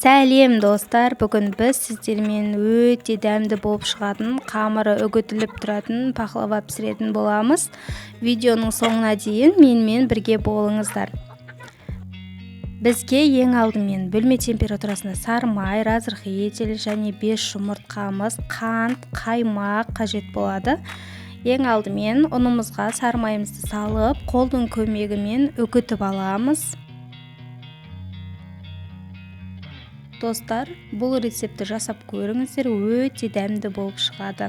Сәлем достар, бүгін біз сіздермен өте дәмді болып шығатын, қамыры үгітіліп тұратын пахлава пісіретін боламыз. Видеоның соңына дейін менімен бірге болыңыздар. Бізге ең алдымен бөлме температурасында сары май, разрыхлитель және 5 жұмыртқамыз, қант, қаймақ қажет болады. Ең алдымен ұнымызға сары майымызды салып, қолдың көмегімен үгітіп аламыз. Достар, бұл рецептті жасап көріңіздер, өте дәмді болып шығады.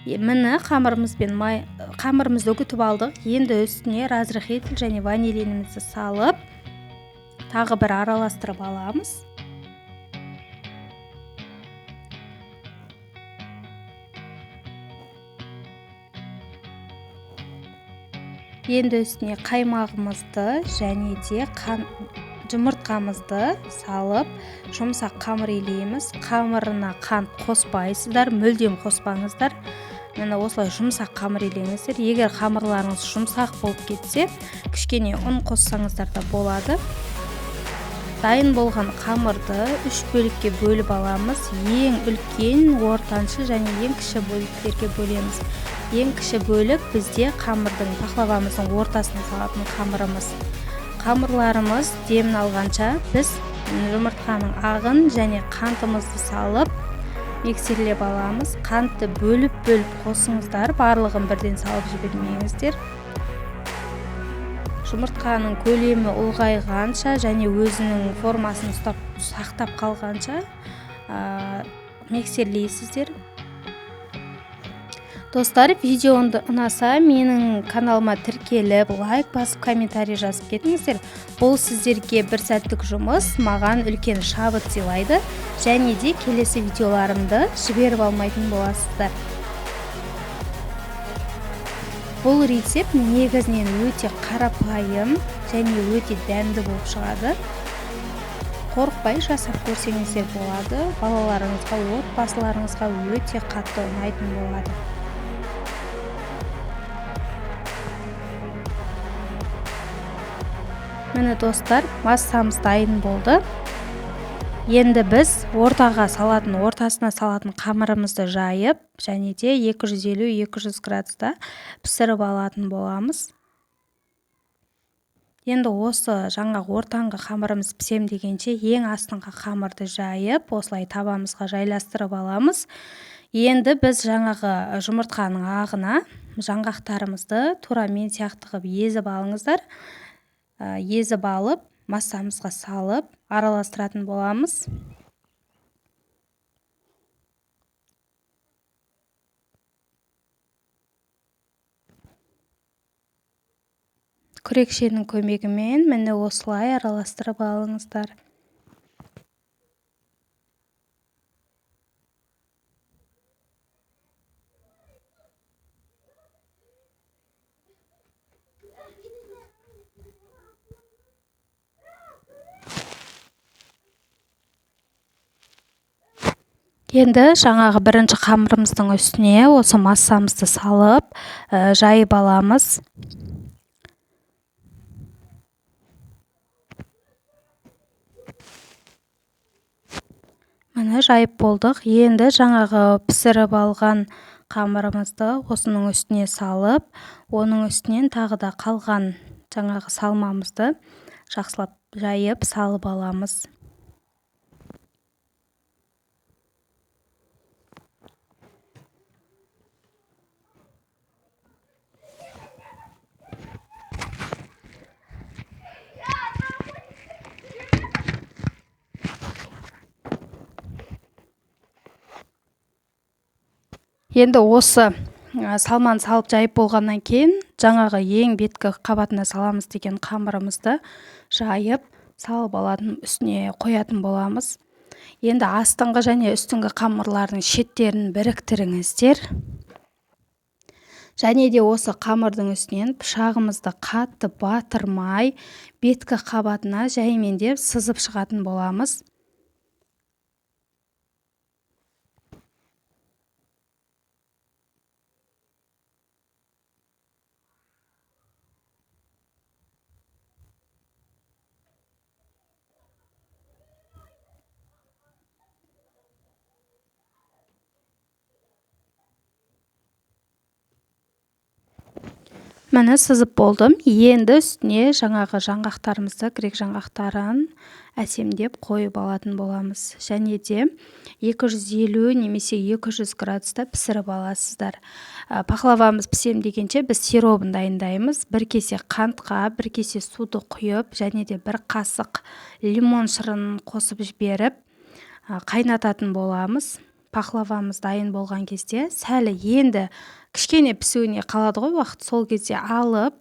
Міне қамырымызды үгітіп алдық. Енді үстіне разрыхлитель және ванилинімізді салып, тағы бір араластырып аламыз. Енді үстіне қаймағымызды және де жұмыртқамызды салып, жұмсақ қамыр илейміз. Қамырына қант қоспайсыздар, мүлдем қоспаңыздар. Міне осылай жұмсақ қамыр илеңіздер. Егер қамырларыңыз жұмсақ болып кетсе, кішкене ұн қоссаңыздар да болады. Дайын болған қамырды 3 бөлікке бөліп аламыз. Ең үлкен, ортаншы және ең кіші бөліктерге бөлеміз. Ең кіші бөлік бізде қамырдың, пахлавамыздың ортасына салатын қамырымыз. Қамырларымыз демін алғанша біз жұмыртқаның ағын және қантымызды салып миксерлеп аламыз. Қантты бөліп-бөліп қосыңыздар, барлығын бірден салып жібермеңіздер. Жұмыртқаның көлемі ұлғайғанша және өзінің формасын ұстап, сақтап қалғанша, миксерлейсіздер. Достар, видеомды ұнаса, менің каналыма тіркеліп, лайк басып, комментарий жазып кетіңіздер. Бұл сіздерге бір сәттік жұмыс, маған үлкен шабыт сыйлайды және де келесі видеоларымды жіберіп алмайтын боласыздар. Бұл рецепт негізінен өте қарапайым және өте дәмді болып шығады. Қорықпай жасап көрсеңіздер болады. Балаларыңызға, отбасыларыңызға өте қатты ұнайтын болады. Міне достар, массамыз дайын болды. Енді біз ортасына салатын қамырымызды жайып, және де екі жүз елу, екі жүз градуста пісіріп алатын боламыз. Енді осы жаңағы ортаңғы қамырымыз пісем дегенше ең астыңғы қамырды жайып, осылай табамызға жайластырып аламыз. Енді біз жаңағы жұмыртқаның ағына жаңғақтарымызды тура мен сияқты қылып езіп алыңыздар. Езіп алып, массамызға салып, араластыратын боламыз. Күрекшенің көмегімен міне осылай араластырып алыңыздар. Енді жаңағы бірінші қамырымыздың үстіне осы массамызды салып, жайып аламыз. Міне жайып болдық. Енді жаңағы пісіріп алған қамырымызды осының үстіне салып, оның үстінен тағы да қалған жаңағы салмамызды жақсылап жайып салып аламыз. Енді осы салманы салып жайып болғаннан кейін жаңағы ең беткі қабатына саламыз деген қамырымызды жайып салып алатын, үстіне қоятын боламыз. Енді астыңғы және үстіңгі қамырлардың шеттерін біріктіріңіздер. Және де осы қамырдың үстінен пышағымызды қатты батырмай беткі қабатына жаймендеп сызып шығатын боламыз. Міне, сызып болдым. Енді үстіне жаңағы жаңғақтарымызды, грек жаңғақтарын әсемдеп қойып алатын боламыз. Және де 250 немесе 200 градуста пісіріп аласыздар. Пахлавамыз пісем дегенше біз сиробын дайындаймыз. 1 кесе қантқа, 1 кесе суды құйып, және де 1 қасық лимон шырынын қосып жіберіп, қайнататын боламыз. Пахлавамыз дайын болған кезде сәл енді кішкене пісуіне қалады ғой уақыт, сол кезде алып,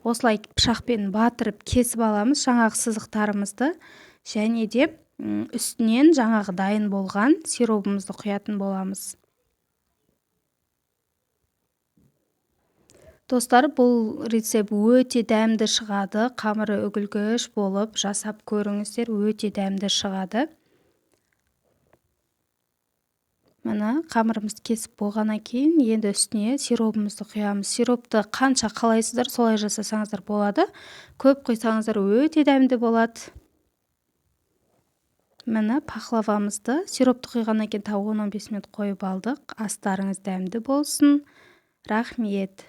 осылай пышақпен батырып кесіп аламыз жаңағы сызықтарымызды, және де үстінен жаңағы дайын болған сиробымызды құятын боламыз. Достар, бұл рецепт өте дәмді шығады, қамыры үгілгіш болып жасап көріңіздер, өте дәмді шығады. Міне, қамырымызды кесіп болғаннан кейін енді үстіне сиробымызды құямыз. Сиропты қанша қалайсыздар, солай жасасаңыздар болады. Көп құйсаңыздар өте дәмді болады. Міне, пахлавамызды сиропты құйғаннан кейін тағы 10-15 минут қойып алдық. Астарыңыз дәмді болсын. Рахмет.